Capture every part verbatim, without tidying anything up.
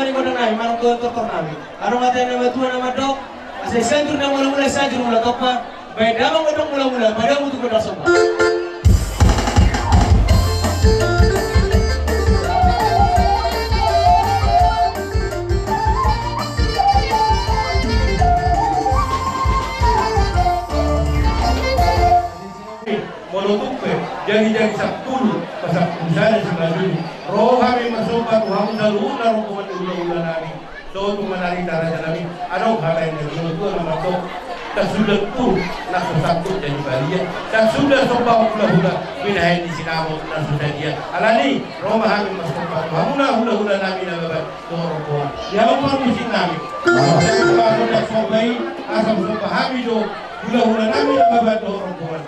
Mari gondang nami, manang gondang tortor nami. Adong hata ni natuatua na mandok, asa sianjur na mulamula, sianjur mula tompa. Baen damang gondang mulamula, padamu tu gondang somba. Molo tung pe jagi-jagi sampulu, pasampulu sada simanjujung, ro hami marsomba tu hamu saluhutna rombongan ni hulahula nami. Sotung manarita raja nami, adong hata ni natuatua na mandok, tasuda turus na so sangkut jadi balian, tasuda somba hulahula, binahen ni sinamot na so sadia. Alani ro ma hami marsomba tu hamuna hulahula nami na babat dohot rombongan. Ia umur musik nami. Asa somba i, asa somba hami do hulahula nami na babat dohot rombongan.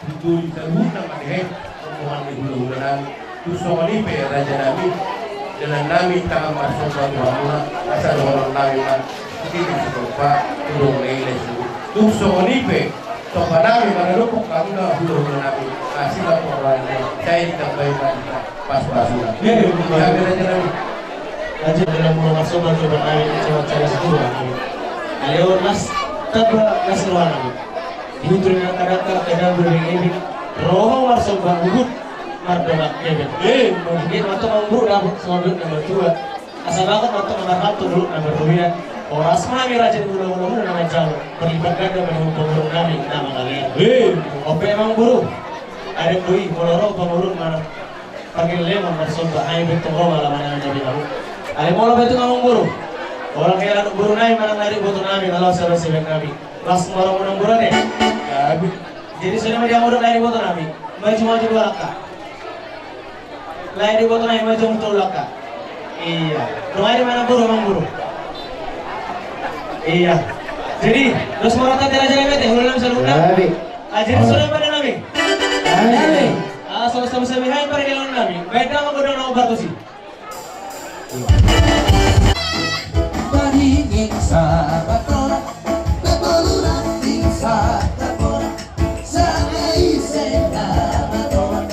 Tutu di saluhutna ma di he, rombongan ni hulahula nami. Tung songon i pe raja nami, dalan nami tangan marsomba tu hamuna, asa dohonon nami ma, sititi sitompa, tu dongan na i lai suhut. Tung songon i pe, somba nami maradophon hamuna hulahula nami, asi ma tu roha nami, sai ditambai ma di hita. Pas, pas, pas. Iya, iya, iya. Iya, iya, iya. Lanjut dalam rumah sobat, sobat nami, sobat cari setua. Aleo nas, taba nas roha nami. Diutur dengan kadang-kadang, kadang boleh ini. Roho marsomba uhut, mardongan kebet. Eh, mungkin mantap, Amang Boru, dapot sobat nama tua. Asa bagot mantap, nama satu dulu, nama dua. Horas ma hami raja di hulahula na manjalo. Berlipat ganda menunggu pengurung nami, nama kalian. Eh, ope, Amang Boru. Ada doi, molo ro pengurung mana? Panggilan ma marsomba, ai betung ro ma laho manang na binahu. Ai molo betung Amang Boru. Holan hela anak boru nami manang na di boto nami, na laho sian sibaen nami. Las ma ro Amang Boru ne. Jadi songon i ma di Amang Boru na di boto nami. Maju, maju dua langkah. Na di boto nami maju tolu langkah. Iya. Dong ai di mana Boru, Amang Boru? Iya. Jadi, terus mau rata raja nami te, hulahula nami saluhutna. Jadi, songon i ma di nami. Ah, so, so, so, hai, pari di lawan nami. Baik, nama bodoh, nama bagus sih. Baringin sabat ora, bebolu ranting sabat ora, sama ise nama ora.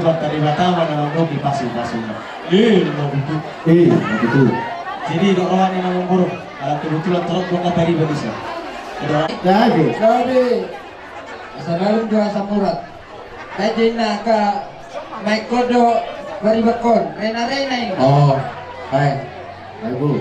Partai Debata ma na mamboan di pasu-pasu. Eh, ma betul. Eh, ma betul. Jadi, dok roha ni na mamboan. Ala kebetulan torop dok na pariba bisa. Jadi, jadi. Jadi, asal lalu dua samurat. Jadi, na ka, main kodo, pariba kon. Rena, rena ini. Oh, hai. Hai, Bu.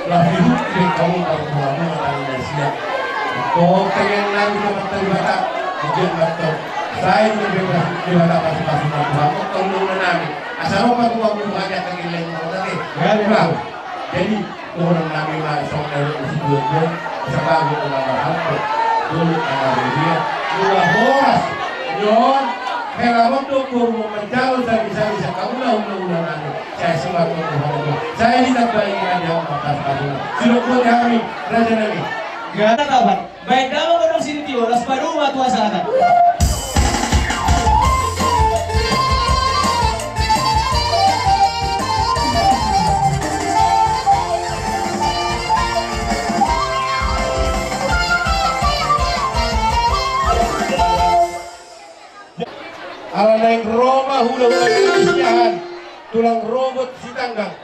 Laos dihut be hamu parboruon nami na sian. Tong tangiang nami tu Amanta Debata, hujian ma tong. Sai dibebas Debata pasupasu na tu hamu, tong dona nami. Asa ro patupaon tu hami angka gelleng muna be. Jadi, dohonon nami ma songon na didok ni situa-tua, sabago na marhalto, dolok na marhuria, mula horas, nion, hela mondok boru manjalo, sabi-sabi sian hamu na hulahula nami. Sai sibahen tu hami, sai ditambai hami angka pasupasu. Sidok buat hami, raja nami. Gata kabar. Baen damang gondang sititi, las padomu ma tu hasahatan. Ala naeng ro ma hulahula ni siahan. Tulang Robot Sitanggang,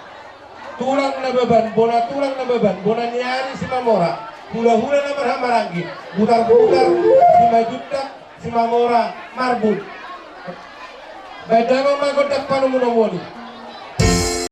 Tulang Nababan, bona Tulang Nababan, bona ni ari Simamora, hulahula na marhahamaranggi, Butarbutar, Simanjuntak, Simamora, Marbun. Baen damang ma gondang panumuna moli.